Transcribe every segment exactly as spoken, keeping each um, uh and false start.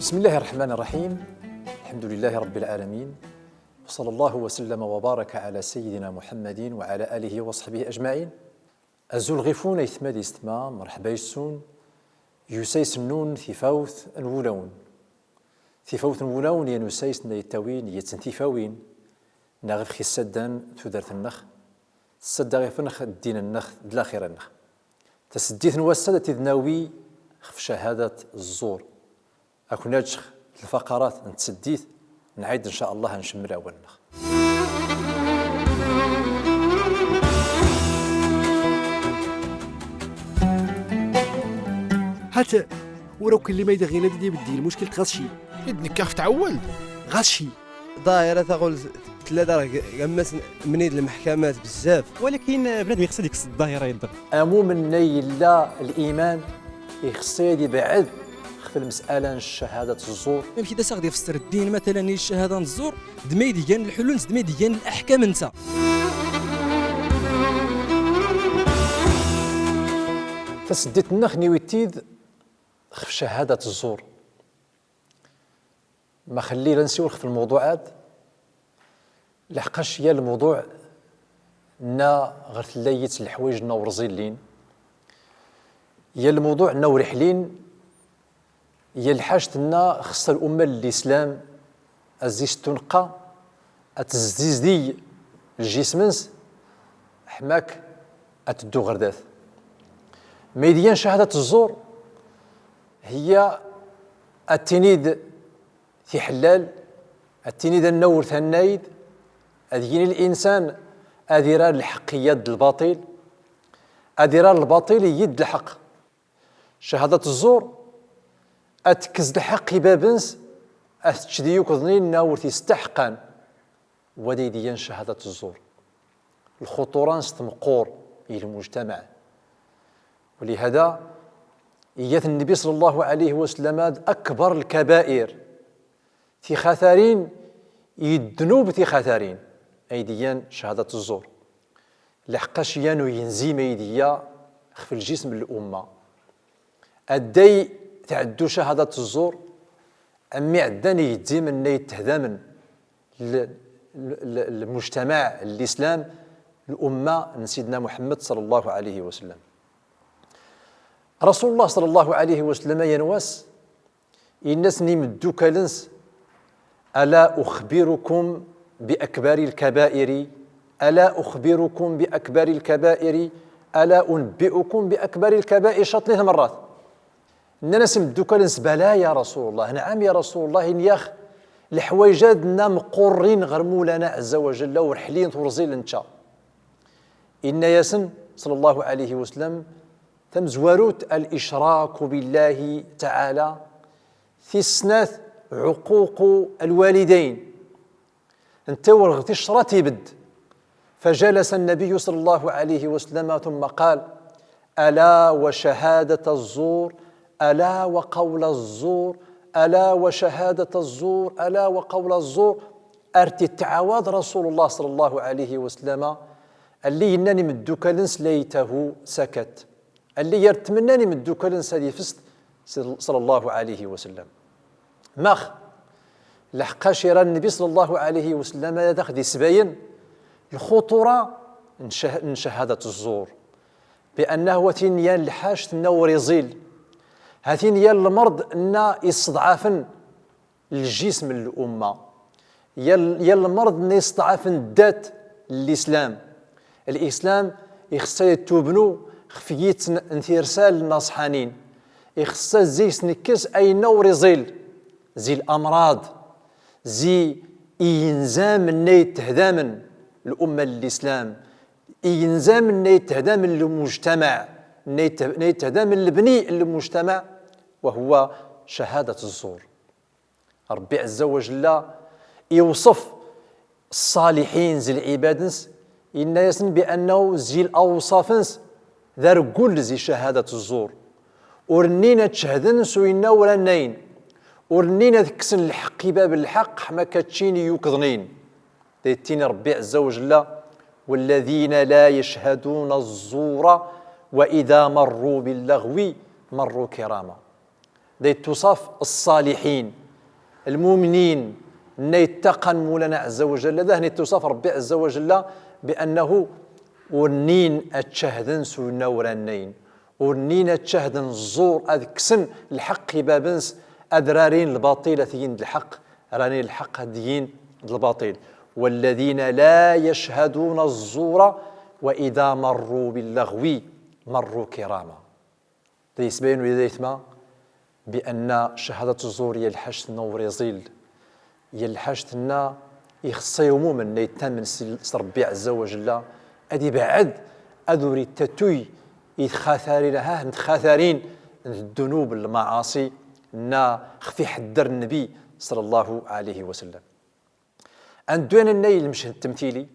بسم الله الرحمن الرحيم. الحمد لله رب العالمين. وصلى الله وسلم وبارك على سيدنا محمد وعلى آله وصحبه أجمعين. Azul ɣef-wen aytma d yessetma, merḥba yes-wen. Yusays-nnun tifawt n wulawen. Tifawt n wulawen yan usays n ay-ttawin yat n tifawin, neɣ ɣef x-issaddan tudert-nneɣ, tessadda ɣef-nneɣ ddin-nneɣ d laxira-nneɣ. Taseddit n wass-a ad t-id-nawi ɣef ccahadat ẓẓur. Ad ken-aǧǧeɣ d lfaqarat n tseddit, nɛid ncallah ad ncemmel awal-nneɣ. Hat, ur akk illi ma idɣin ad d-ibeddi lmuckil ɣas ci. I d-nekka ɣef tɛewwel. Ɣas ci. Ḍahira taɣul tella dar g-, gammas mnid lmeḥkamat bezzaf. Walakin, eh, bnadem ixṣṣ ad ikkes ḍahira yedder. Amumennay yella liman ixṣṣ ad ibɛed ɣef lmesala n ccahadat ẓẓur. Amek i d as-aɣ-d-ifṣṣer ddin, matalan, i ccahada n ẓẓur, d ma i d-igan lḥulul-nnes, d ma i d-igan laḥkam-nnes. Taseddit-nneɣ niwi-t-id ɣef ccahadat ẓẓur. Ma xlli la nsiwel ɣef lmewḍuɛ-ad, lḥeqqac yal lmewḍuɛ nna ɣer tella yit lḥwayj nna ur ẓillin, yal lmewḍuɛ nna ur iḥlin, yal lḥaǧ tenna xeṣṣa lumma n lislam ad s-tunqqa, ad tezdizdey lǧism-nnes, ḥmak ad teddu ɣer dat. Ma i d-igan ccahadat ẓẓur, hiya ad tinid tiḥellal, ad tinid anna ur tannayd, ad yini linsan ad irar lḥeqq iyyad d lbaṭil, ad irar lbaṭil iyyid d lḥeqq. Ccahadat ẓẓur ad tekkes lḥeqq i bab-nnes, ad tečč d yukḍnin nna ur t-istaḥqan. Wa d ay d-igan ccahadat ẓẓur. Lxuṭura-nnes tmeqqur i lmujtamaɛ. Walihada, iyyat nnbi ṣalla Llahu ɛalayhi wa sallam d akbar lkabair, tixatarin, i ddnub tixatarin, ay d-igan ccahadat ẓẓur. Lḥeqqac yan uyenzi ma i d-iyya ɣef lǧism n lumma. Adday tɛeddu ccahadat ẓẓur, am mi ɛeddan igezzim nna yettehdamen l-, l-, l-, lmujtamaɛ n lislam, lumma n Sidna Muḥemmed ṣalla Llahu ɛalayhi wa sallam. Rasul Llah ṣalla Llahu ɛalayhi wa sallam yan wass, inna-sen i imeddukal-nnes: ألا أخبركم بأكبر الكبائر؟ ألا أخبركم بأكبر الكبائر؟ ألا أنبئكم بأكبر الكبائر؟ Caṭ tlata merrat. Nnan-as imeddukal-nnes: بلى يا رسول الله، نعم يا رسول الله، ini-aɣ lḥwayj-ad nna meqqurrin ɣer Mawlana ɛezza wa jalla, ur ḥlin, ur ẓillin ca. Inna-yasen ṣalla Llahu ɛalayhi wa sallam: Tamezwarut, الإشراك بالله تعالى. Tis snat, عقوق الوالدين. Netta ur ɣ-t icra ad t-ibedd. فجلس النبي صلى الله عليه وسلم ثم قال: ألا وشهادة الزور، ألا وقول الزور، ألا وشهادة الزور، ألا وقول الزور. Ar t-ittɛawad Rasul Llah ṣalla Llahu ɛalayhi wa sallam, alli innan i imeddukal-nnes: ليته سكت. Alli ar tmennan i imeddukal-nnes ad ifest ṣalla Llahu ɛalayhi wa sallam. Max? Lḥeqqac ira nnbi ṣalla Llahu ɛalayhi wa sallam ad aɣ-d-isbayen lxuṭura n cah-, n ccahadat ẓẓur. بأنه ha-t-in yan lḥaǧt nna ur iẓil. Ha-t-in yan lmerḍ nna isseḍɛafen lǧism n lumma. Yan, yan lmerḍ nna isseḍɛafen ddat n lislam. Lislam ixeṣṣa ad ittubnu ɣef yit n, n tirsal nnaṣḥanin. Ixeṣṣa zi isnekkes ayenna ur iẓil, zi lamraḍ, zi iyenzamen nna yettehdamen lumma n lislam, iyenzamen nna yettehdamen lmujtamaɛ, nna yette-, nna yettehdamen lebni n lmujtamaɛ, وهو شهادة الزور. Ṛebbi ɛezza wa jalla iwṣef ṣṣaliḥin zi lɛibad-nnes, inna-yasen بأنه zi lawṣaf-nnes d argul zi ccahadat ẓẓur. Ur nnin ad cehden s uyenna ur annayen. Ur nnin ad kksen lḥeqq i bab n lḥeqq ḥma akka ččin i yukḍnin. Da ittini Ṛebbi ɛezza wa jalla: والذين لا يشهدون الزور وإذا مروا باللغو مروا كراما. Day ttusaf ṣṣaliḥin, lmumnin, nna ittaqan Mulana ɛzza wa jalla, daɣen ittusaf Ṛebbi ɛzza wa jalla bi annahu ur nnin ad-cahden s unawr-nnayn, ur nnin ad-cahden ẓẓur, ad-kksen lḥeqq i bab-ns, ad-rarin lbaṭil ad-t-yin d lḥeqq, rarin lḥeqq ad-t-yin d lbaṭil. Walladhina la yachhaduna ẓẓura wa idha marru billaɣwi marru kirama. Day isbayn wid aytma bi anna cahadat ẓẓur ya lḥact-nna ur iẓil, ya lḥact-nna ixṣṣa i umumn nna ittamen s, s Ṛebbi ɛzza wa jalla, ad ibɛed, ad ur ittattuy i txatarin, hah, n txatarin n ddunub, lmaɛaṣi, nna xf iḥedder Nnbi ṣalla Llahu ɛalayhi wa sallam. Ad nddu ad nannay lmeched n ttemtili,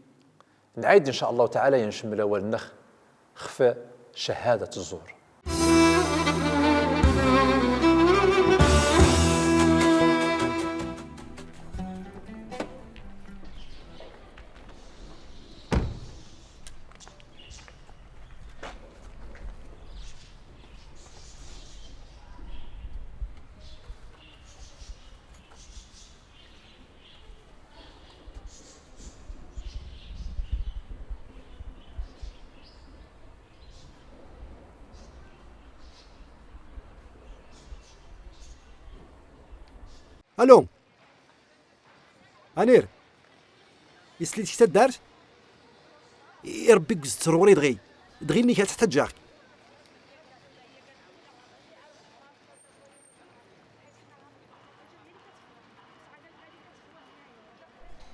nɛid in ca Llahu taɛala, ad ncemmel awal-nneɣ xf cahadat ẓẓur. Allo. Anir. Islit kta ddart? I Ṛebbi gzet ɣur-i dɣi. Dɣi nni kat ḥtaǧǧaɣ-k.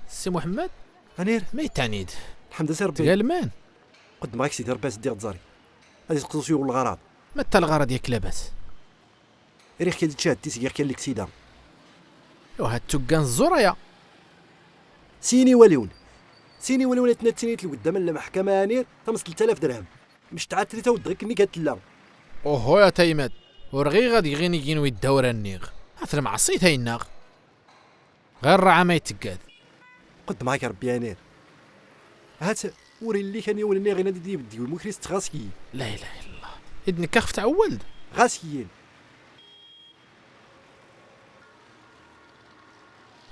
Si Muḥemmed? Anir? Mayt tanid? Lḥemd s Ṛebbi. Tgalman? Qeddmeɣ-ak sidi Ṛebbi ad s-ddiɣ d ẓẓari. Ad isqeẓ s yiwen lɣaraḍ. Matta lɣaraḍ yak labas? Riɣ-k ad tcahd tisgiɣ-k a liksida. Yuh, ha d tugga n ẓẓur aya. Sin iwaliwen. Sin iwaliwen a tnattinit lweddam n lmeḥkama Anir, tamẓ telt alaf dirhem. Mec tɛatrit a wedɣ-ik nni kat tella. Uhu ya taymat, ur ɣiɣ ad gɣin igin wi ddawra nniɣ. Hat lmeɛṣit a innaɣ. Ɣir raɛa ma iteggad. Qeddmeɣ-ak Ṛebbi Anir. Hat ur illi kan yiwen nniɣ inad i d-ibedd yiwen mukris ɣas kiyin. La ilaha illallah. Id nekka xf tɛewwel-d. Ɣas kiyin.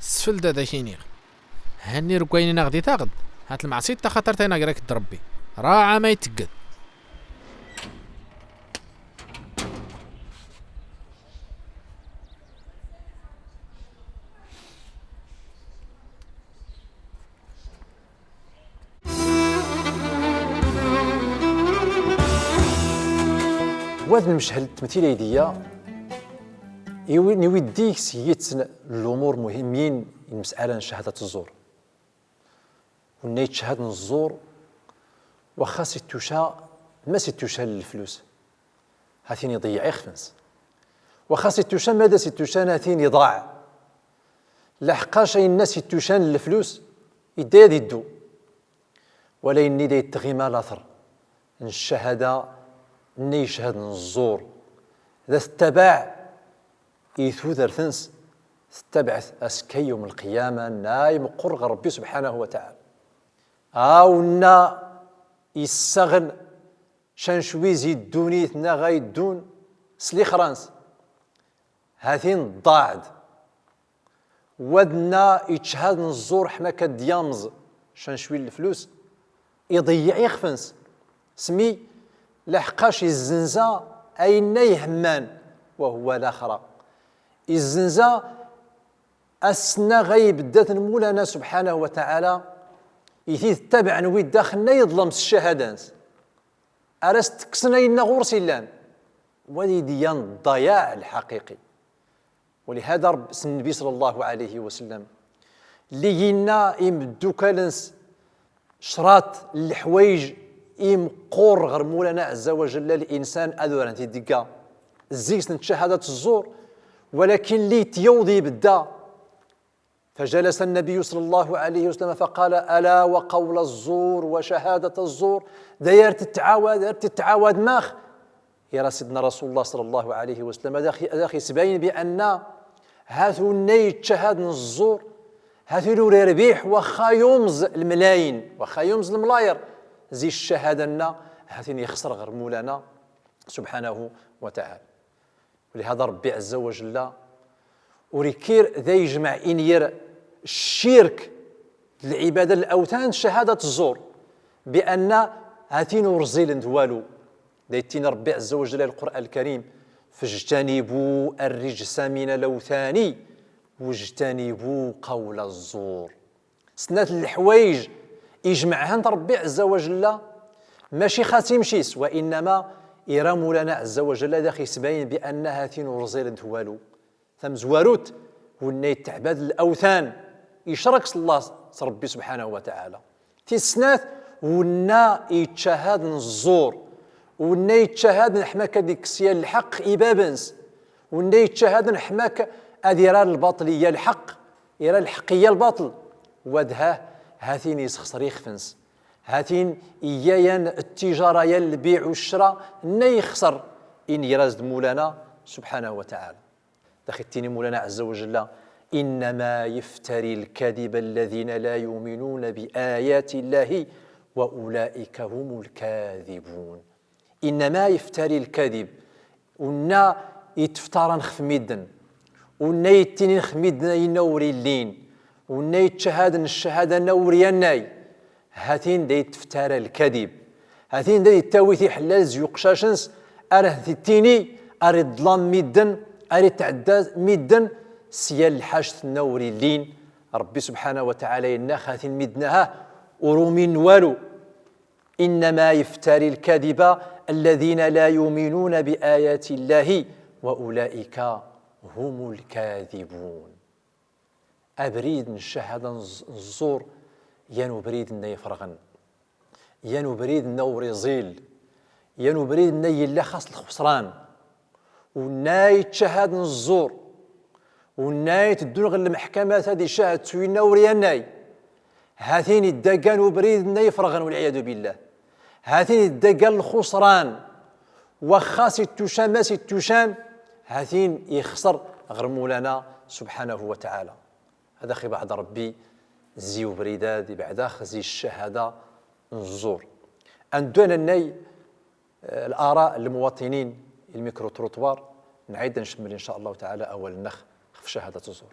Sfeld ad ak-iniɣ. Hanni rgwaynin aɣ-d-itaɣ-d. Hat lmeɛṣit taxatart a inna grak-d Ṛebbi. Raɛa ma iteggad. Wad lmechel n ttemtil aydiyya, iwi-, iwiddi-k s yits n lumur muhimmin i lmes'ala n cahadat ẓẓur. Unna itchahad n ẓẓur, waxas ittuca, mas ittuca n leflus, ha-t-in iḍeyyeɛ ixf-ns. Waxas ittuca, mad as-ittucan ha-t-in iḍaɛ. Laḥqqac ayen as-ittucan n leflus, idda ad iddu. Wala ayen-nni da itɣima later n ccahada nna ichhad n ẓẓur, da tettabaɛ i tudert-ns, tettabaɛ-t askay yawm lqiyama, nna imeqqur ɣer Ṛebbi subḥanahu wa taɛala. Aw nna issaɣn cancwi zi ddunit nna ɣa iddun s lixra-ns, ha-t-in ḍaɛ-d. Wad nna ichhad n ẓẓur ḥma ka d-yamẓ cancwi n leflus, iḍeyyeɛ ixf-ns. Smi laḥqqac izzenza ayen nna ihemman, wa huwa laxra. Izzenza ass nna ɣa ibdda-t n Mulana subḥanahu wa taɛala, i t-id-ttabaɛn wi ddaxl nna iḍlem s ccahada-ns. Ar as-ttekksen ayen nna ɣur-s illan. Wad id-iyyan ḍḍayaɛ lḥaqiqi. Walihada Ṛebbi s Nnbi ṣalla Llahu ɛalayhi wa sallam, lli inna i imeddukal-ns, crṭ n leḥwayj i imeqqur ɣer Mulana ɛezza wa jalla linsan ad urant-id igga. Zzig-s n cahadat ẓẓur, walakin lli ityawḍ ibedda. فجلس النبي صلى الله عليه وسلم فقال: ألا وقول الزور وشهادة الزور. Day ar tettɛawad, ar tettɛawad max? Ira Sidna Rasulullah صلى الله عليه وسلم, ad aɣ-, ad aɣ-isbayen bi anna ha-t unna ittcahadn ẓẓur, ha-t-in ur irbiḥ, waxxa yumẓ lmlayin, waxxa yumẓ lmlayr, zi ccahada-nna, ha-t-in ixṣer ɣer Mulana subḥanahu wa taɛala. Lihada rebbi ɛzza wa jalla ur ikkir da ijmaɛ inyir ccirk d lɛibada n lawthan d ccahadat zzur, bi anna hatin ur ẓilent walu. Da ittini rebbi ɛzza wa jalla i lqur'an lkarim, fajtanibu arrijsa min alawthani wajtanibu qawla zzur. Snat n lḥwayj ijmaɛhent rebbi ɛzza wa jalla, maci xas imci-s, wa innama ira mulana ɛzza wa jalla da ax-isbayen bi anna hatin ur ẓilent walu. Tamzwarut, wenna itteɛbad lawthan, icrek s llah, s rebbi subḥanahu wa taɛala. Tis snat, wenna ittcahad n zzur, wenna ittcahad n ḥma k-ad-ikkes ya lḥeqq i bab-ns, wenna ittcahad n ḥma k-ad-irar lbaṭel ya lḥeqq, ira lḥeqq ya lbaṭel. Wa dha, hatin isxeṣr ixf-ns. Hatin iya yan ttijara, yan lbiɛ u ccra, nna ixṣer, ingra-s-d mulana subḥanahu wa taɛala. Da ax-ittini mulana ɛzza wa jalla, innama yaftari lkadiba alladhina la yuminuna bi ayati llahi wa ulaika hum lkadibun. Innama yaftari lkadib, wenna ittftaran xf middn, wenna ittinin xf middn ayenna ur illin, wenna ittcahadan ccahada nna ur yannay, hatin da ittftara lkadib. Hatin da ittawi tiḥlal zi uqcac-ns, ar ittini, ar iḍlam middn, ar ittɛedda middn s yan lḥact nna ur illin. Rebbi subḥanahu wa taɛala inna-ax hatin middn-aha ur uminen walu. Innama yaftari lkadiba alladhina la yuminuna bi ayati llahi wa ulaika hum lkadibun. Abrid n ccahada n zzur, yan ubrid nna ifrɣn, yan ubrid nna ur iẓil, yan ubrid nna illa xas lxusran. Wenna ittcahad n zzur, wenna iteddun ɣer lmeḥkamat ad icahd s winna ur yannay, hatin iddagan ubrid nna ifrɣn, walɛiyadu billah. Hatin iddagan lxusran, wa xas ittucan, mas ittucan, hatin ixṣer ɣer mulana subḥanahu wa taɛala. Ad ax-ibeɛɛed rebbi zi ubrid-ad, ibeɛɛed-ax zi ccahada n zzur. Ad nddu ad nannay laraء n lmuwaṭinin i lmikru-trottoir, nɛid ad ncemmel in ca allahu taɛala awal-nnex xf ccahadat zzur.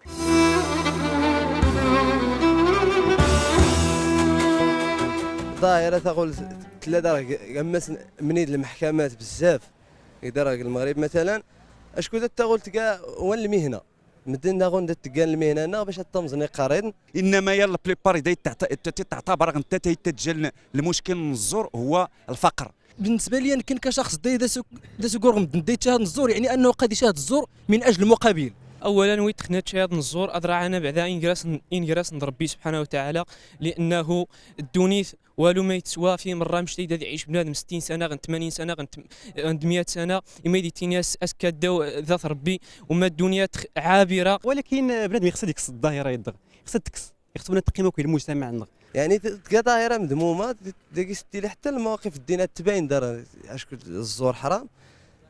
Ḍahira taɣult tlla ḍarɣ g ammas mnid lmeḥkamat bzzaf, ḍarɣ g lmeɣrib matalan, acku taɣult tga wan lmihna. Mddn daɣun da tgan lmihna-nneɣ bac ad ṭṭamẓn iqarriḍn. Innama ya la plupart da ittɛta-, ittɛtabar ɣ ntta ta ittajjaln lmuckil n zzur huwa lfaqr. Bnnsba li yan kan ka caxṣ da, da s-, da s-ugurɣ mddn da ittcahad n zzur, yaɛni annahu qad iccahad zzur min ajl lmuqabil. Awwalan, wi ttxna ittcahad n zzur, ad raɛan abeɛda ingr-asn, ingr-asn d rebbi subḥanahu wa taɛala, liannahu ddunit walu ma ittswa, fi mra mctay da ad iɛic bnadm sittin sana, ɣ tmanin sana, ɣ tm-, ɣ myat sana, ima da ittini ass-, ass-kkaddaw dat rebbi, uma ddunya tx-, ɛabira. Walakin bnadm ixṣ ad ikkes ḍḍahira-yi-dɣ, ixṣ ad tkes, ixṣ ad tqim akk i lmujtamaɛ-nneɣ. Yaɛni tga ḍahira mdmuma, dagi s-ttili ḥtta lmawaqif ddin ad tbayn dar, acku zzur ḥram.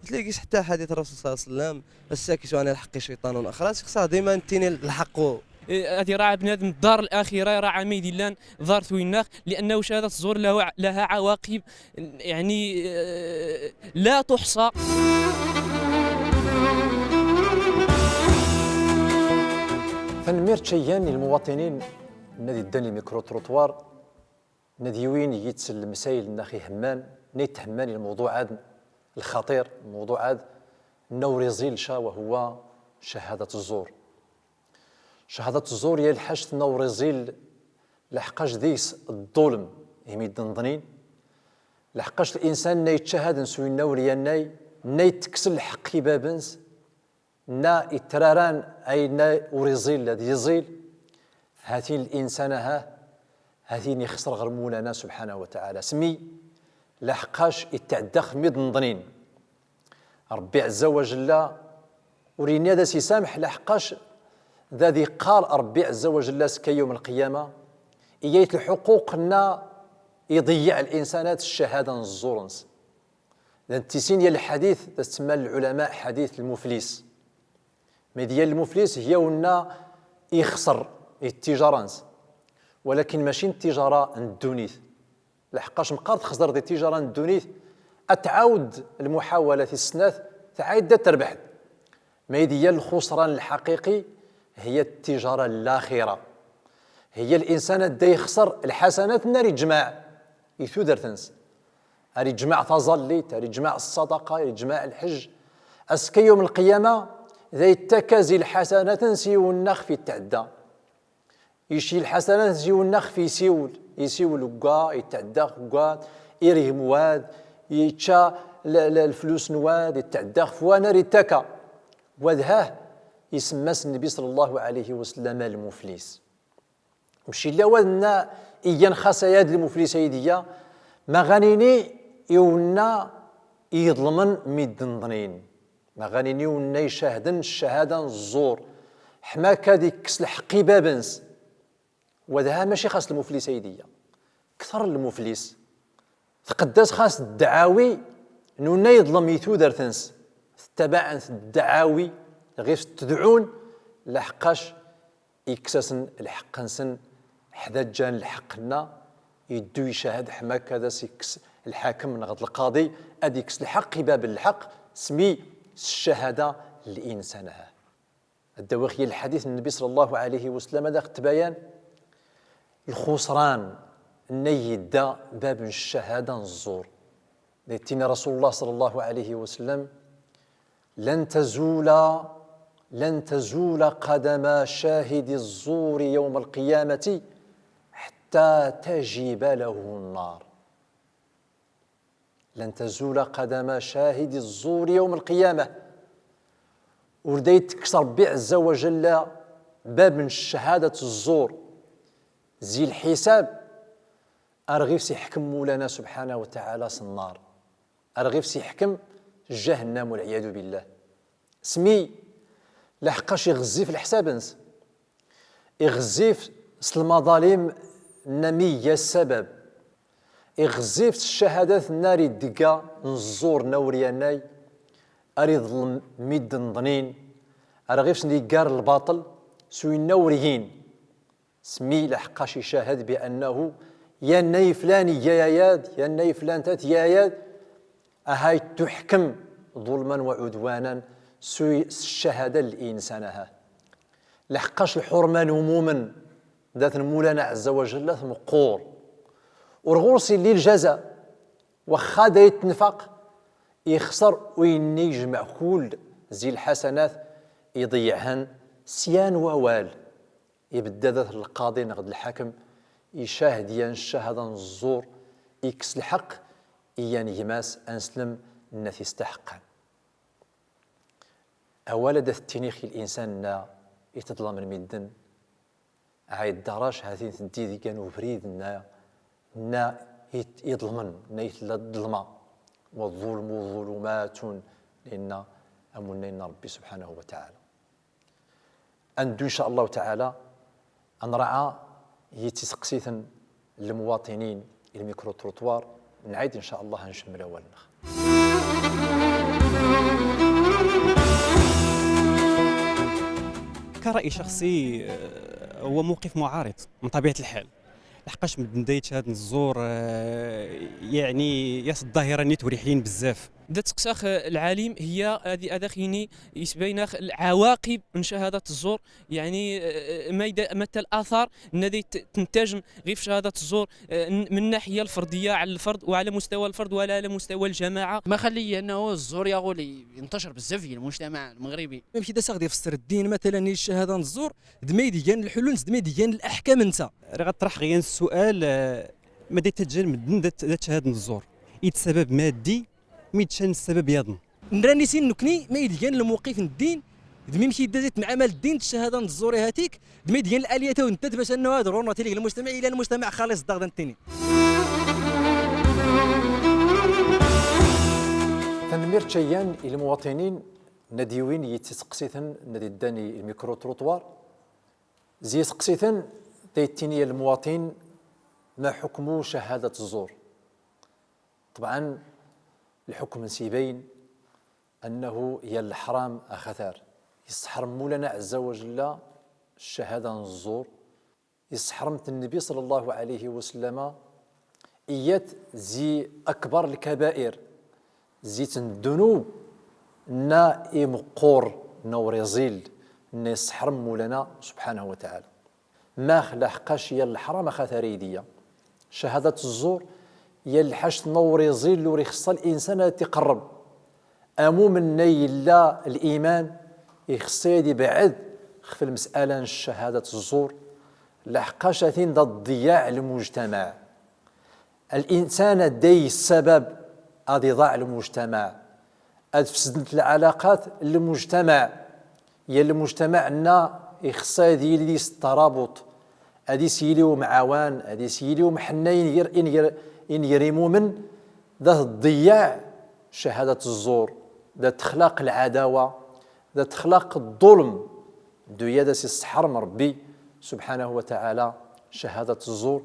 Tlagiš ḥtta ḥadit rasul ṣalla llah sallam, assakit ɛan lḥeqqi cciṭan axras, ixṣ ad dima ttini lḥeqq. Ad iraɛa bnadm ḍḍar laxira, iraɛa ma id illan ḍar twinnax, liannahu cahadat zzur laha, laha ɛawaqib, yaɛni, la tuḥṣa. Tanmmirt cayyan i lmuwaṭinin nna ad iddan i lmikru-trottoir, nna ad iwin yid-s lmsayl nna ax-ihmman, nna itthmman i lmewḍuɛ-ad lxaṭir, lmewḍuɛ-ad nna ur iẓil ca, wa huwa ccahadat zzur. Ccahadat zzur ya lḥact nna ur iẓil, laḥqqac dig-s ḍḍulm i middn ḍnin, laḥqqac linsan nna ittcahadn s winna ur yannay, nna ittkes lḥeqq i bab-ns, nna ittraran ayenna ur iẓil ad iẓil, hatin linsan-aha, hatin ixṣr ɣr mulana subḥanahu wa taɛala. Smi, laḥqqac ittɛedda xf middn ḍnin. Ṛebbi ɛezza wa jalla ur inni ad as-isamḥ, laḥqqac da ad iqqar Ṛebbi ɛezza wa jalla azekka yawm lqiyama, iyyat lḥuquq nna iḍeyyeɛ linsan-ad s ccahadat zzur-ns. Da ntisin ya lḥadit da as-tsemman lɛulama ḥadit lmuflis. Ma d-yan lmuflis hiya wenna ixṣer i ttijara-ns, walakin maci n ttijara n ddunit. Laḥqqac meqqar txesreḍ i ttijara n ddunit, ad tɛawd lmuḥawala tis snat, tɛayd da terbeḥd. Mayd iya lxusran lḥaqiqi? Hiya ttijara llaxira. Hiya linsan ad-da ixṣer lḥasanat nna ar ijmaɛ i tudert-ns. Ar ijmaɛ taẓallit, ar ijmaɛ ṣṣadaqa, ar ijmaɛ lḥejj. Askka yawm lqiyama, da ittakka zi lḥasanat-ns i yiwen nna xef itɛedda. Ici lḥasanat-ns i yiwen nna xef isiwel, isiwel ugga, itɛedda ɣef ugga, irgem wad, ičča l-, l-, lflus n wad, itɛedda ɣef wan ar ittakka. Wad hah, isemma-s Nnbi ṣalla Llahu ɛalayhi wa sallam lmuflis. Mec illa wad nna iyan xas ayad lmuflis ayd iya, ma ɣa nini iwen nna iḍlmn midden ḍnin. Ma ɣa nini iwen nna icahden ccahada n ẓẓur, ḥma akka ad ikkes lḥeqq i bab-ns. Wad hah maci xas lmuflis ayd iya. Ktr lmuflis. Tqeddas xas ddɛawi n unna iḍlm i tudert-ns. Ttabaɛnt ddɛawi ɣif-s ttdɛun, laḥqqac ikkes-asn lḥeqq-nsn, ḥda ǧǧan lḥeqq-nna, iddu icahd ḥma akka ad as-ikkes lḥakem nɣd lqaḍi, ad ikkes lḥeqq i bab n lḥeqq, smi s ccahada n linsan-a. Ad-d-awix i lḥadit n Nnbi ṣalla Llahu ɛalayhi wa sallam ad aɣ-ttbayan, lxusran nna idda bab n ccahada n ẓẓur. Da ittini Rasulullah ṣalla Llahu ɛalayhi wa sallam, لن تزول، لن تزول قدما شاهد الزور يوم القيامة حتى تجب له النار. لن تزول قدما شاهد الزور يوم القيامة. Ur da itekkes Ṛebbi ɛezza wa jalla bab n ccahadat ẓẓur zi lḥisab, ar ɣif-s iḥkem Mulana subḥanahu wa taɛala s nnar, ar ɣif-s iḥkem jahannam, walɛiyadu billah. Smi, laḥqqac iɣezzif lḥsab-ns, iɣezzif s lmaḍalim nna mi iga ssabab, iɣezzif s ccahadat nna ar idegga n ẓẓur nna ur yannay, ar iḍlm midden ḍnin, ar ɣif-sn iggar lbaṭel s winna ur gin. Smi, laḥqqac icahd bi annahu yannay flan iga ayad, yannay flan ta tga ayad, aha ittuḥkem ḍulman wa ɛudwanan s ccahada n linsan-a. Laḥqqac lḥurma n umumen dat n Mulana ɛezza wa jalla tmeqqur. Ur ɣur-s illi ljaza, waxxa da itnfaq, ixṣer winni ijmeɛ kull zi lḥasanat iḍeyyɛhn s yan wawal. Ibedda dat lqaḍi nɣd lḥakem, icahd yan ccahada n ẓẓur, ikkes lḥeqq i yan gma-s anslem nna t-istaḥqqan. Awal ad t-tini i linsan nna itḍlmn midden, ɛayd darac hatin tddi deg yan ubrid nna, nna it-, iḍlmn, nna itlla ḍlma. والظلم ظلمات, inna, amunna inna Ṛebbi subḥanahu wa taɛala. Ad neddu, in ca Llah taɛala, ad nraɛa i tiseqsiten n lmuwaṭinin i lmikru-trottoir, nɛid, in ca Llah, ad ncemmel awal-nneɣ. كرأي شخصي، آه، هو موقف معارض من طبيعة الحال. لحقاش مدن دا يتشهد الزور، آه، يعني، ياس الظاهرة نيت وريحين بزاف. دا تقساخ العالم هي هذه أداخيني يسبيناخ العواقب من شهادة الزور، يعني، آه، ما يد-، متى الآثار الذي ت-، تنتج غير في شهادة الزور، آه، من الناحية الفردية على الفرد وعلى مستوى الفرد ولا على مستوى الجماعة. ما خلي أنه الزور يا غولي ينتشر بزاف في المجتمع المغربي. ماشي دا ساغدي يفسر الدين مثلًا الشهادة الزور، دميدي كان الحلول، دميدي كان الأحكام أنت. راه غطرح غير السؤال، آه، ما ديت تجن مدن دات، دات شهادة الزور. إيد سبب مادي، ميدشان السبب يظن. نراني سين نكني، ما يديان الموقف الدين، دمي مشي دازت مع مال الدين، الشهادة الزوري هاتيك، دمي ديان الآلية ونتت باش أنه هذا رونو تيلي المجتمع إلى المجتمع خالص داغ دنتيني. Tanemmirt cayyan i lmuwaṭinin nna d-iwin yittiseqsiten nna d-iddan i lmikru-trottoir. Zi iseqsiten, da ittini ya lmuwaṭin, ma ḥukmu cahadat ẓẓur? Ṭebɛan, lḥukm-ns ibayn annahu ya leḥram axatar. Isseḥrem Mulana ɛezza wa jella ccahada n ẓẓur. Isseḥrem-t Nnbi ṣalla Llahu ɛalayhi wa sallama, iyyat zi akbar lkabair, zi-t n ddunub nna imeqqur n-awriẓil n-isḥrm mulana subḥanahu wa taɛala. Max laḥqqac yal lḥram axa tariydiya. Cahadat ẓẓur yal lḥact n-awriẓil ur ixṣṣa l-insan ad t-iqrrb. Amumen n-ay illa l-iman ixṣṣa ad ibɛed xf lmesala n cahadat ẓẓur. Laḥqqac atin da ḍḍiyaɛ lmujtamaɛ. L-insan adday ssabab ad iḍaɛ lmujtamaɛ, ad fsdent lɛalaqat lmujtamaɛ. Yal lmujtamaɛ nna ixṣṣa ad yili dis ṭṭarabuṭ, ad is-yili umɛawan, ad is-yili umḥenna ingr ingr ingr imumen. Da tḍḍiyaɛ cahadat ẓẓur, da txlaq lɛadawa, da txlaq ḍḍulm. Duya da s-isḥrm rbbi subḥanahu wa taɛala cahadat ẓẓur.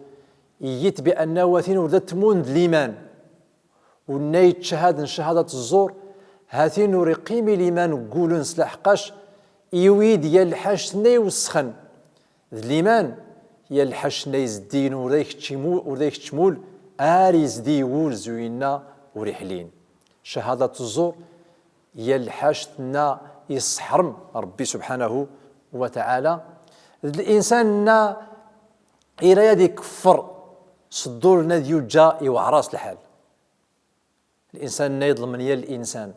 Iyyit bi annahu hatin ur da tmun d liman. Unna ittcahad n cahadat ẓẓur hatin ur iqqim i liman gg-uln s laḥqqac iwi-d yal lḥact nna iwssxn d liman. Yal lḥact nna izddin ur da ikcc imul ur da ikcc mul ar izdiy wul zwinna ur iḥlin. Cahadat ẓẓur yal lḥact nna isḥrm rbbi subḥanahu wa taɛala. D l-insan nna ira ad ikffr s ḍḍulm ad yujja iwɛr-as lḥal. L-insan nna iḍlmn yal l-insan.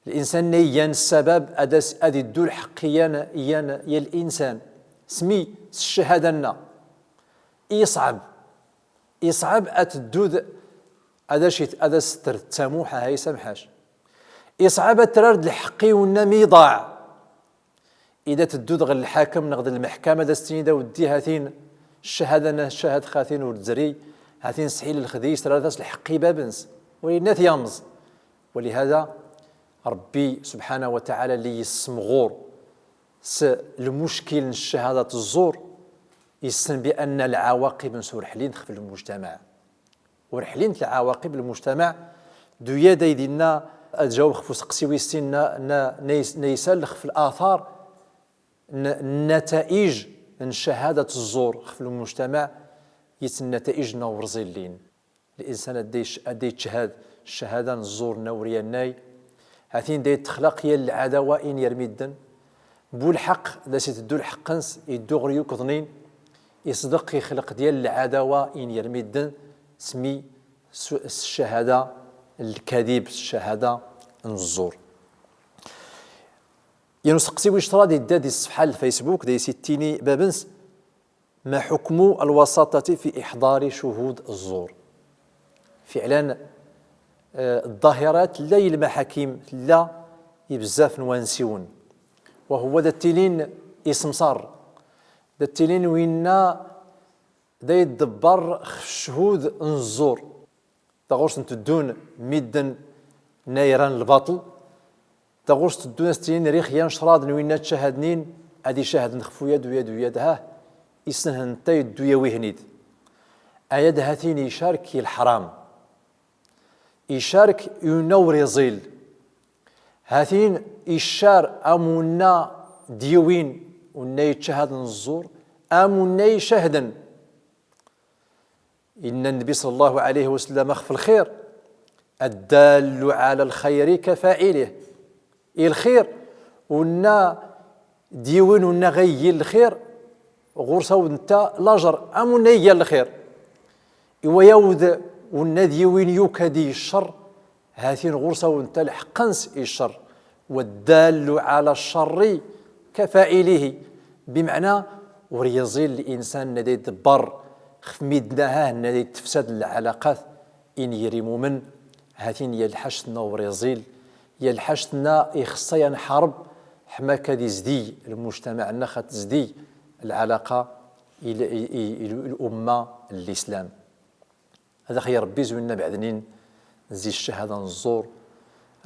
L-insan nna iyan ssabab ad as ad iddu lḥeqq iyan iyan yal l-insan. Smi s ccahadat nna iṣɛb iṣɛb ad tddud ad as-it ad as-tr d tamuḥ aha isamḥ-ac. Iṣɛb ad trar d lḥeqq-iw nna mi iḍaɛ. Ida tddud ɣ lḥakm nɣ d lmeḥkama da s-tinid a weddi hatin ccahadat nna ccahadat hatin ur dzri hatin sḥil lxdiy srar-as lḥeqq i bab-ns. Wali nna t-yamẓ. Walihada rbbi subḥanahu wa taɛala lli issmɣur s lmuckil n ccahadat ẓẓur. Issn bi anna lɛawaqib-ns ur ḥlint xf lmujtamaɛ. Ur ḥlint lɛawaqib lmujtamaɛ. Duya da idinna ad jawb xf useqsi wis sin nna nna nna isal xf latar n nnataij n ccahadat ẓẓur xf lmujtamaɛ. Yit nnataij nna ur ẓillin. L-insan adday adday ittcahad ccahadat ẓẓur nna ur yannay hatin da itxlaq yal lɛadawa in yar middn. Bu lḥeqq da s-itddu lḥeqq-ns iddu ɣr yukḍnin. Isḍeq ixlq d yal lɛadawa in yar middn smi s ccahada lkadib s ccahada n ẓẓur. Yan useqsi wi ctra da idda di ṣṣefḥa n lfacebook da is-ittini bab-ns. Ma ḥukmu lwasaṭati fi iḥḍari ccuhud ẓẓur? Fiɛlan ḍḍahirat tlla i lmaḥakim tlla i bzzaf n wansiwen. Wa huwa da ttilin isemṣar da ttilin winna da iḍebber xf ccuhud n ẓẓur. Da ɣur-s n-teddun middn nna iran lbaṭel. Da ɣur-s teddun a s-ttinin rix yan craḍ n winna ttcahadnin ad icahden xf uyad uyad uyad hah. Isnhn nta iddu yawihnid. Ayad hatin icark i lḥram. Icark i unna ur iẓil. Hatin iccar am unna d-iwin unna ittcahadn ẓẓur am unna icahden. Inna nnbi ṣalla llahu ɛlayhi wa sallam xf lxir, addallu ɛla lxayri kafaɛilih. I lxir unna d-iwin unna ɣa iyyi lxir ɣur-s awd nta lajer am unna iyya lxir. Iwa yawd unna d-iwin yukadi ccr. Hatin ɣur-s awd nta lḥeqq-ns i ccr. Waddallu ɛla ccarri kafaɛilihi. Bimɛna ur iẓil linsan nna da idebber xf middn aha nna da itfsad lɛalaqat ingr imumen. Hatin yal lḥact nna ur iẓil yal lḥact nna ixṣṣa yan ḥarb ḥma kad izdiy lmujtamaɛ nna xa tizdiy lɛalaqa i lumma n lislam. Ad ax-yarbbi zwinna bɛdnin zi ccahada n ẓẓur.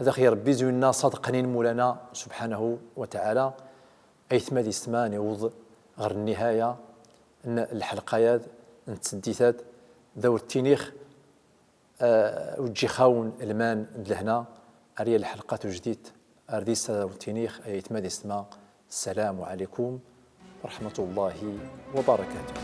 Ad ax-yarbbi zwinna ṣadqnin mulana subḥanahu wa taɛala. Aytma d istma niwḍ ɣr nnihaya n lḥlqa-yad n tseddit-ad. Da wr ttinix ujjixawn lman d lhna. Ar yal lḥlqa tujdit. Ar dis da wr ttinix aytma d istma. Ssalamu ɛlaykum wa raḥmatu llahi wa barakatuh.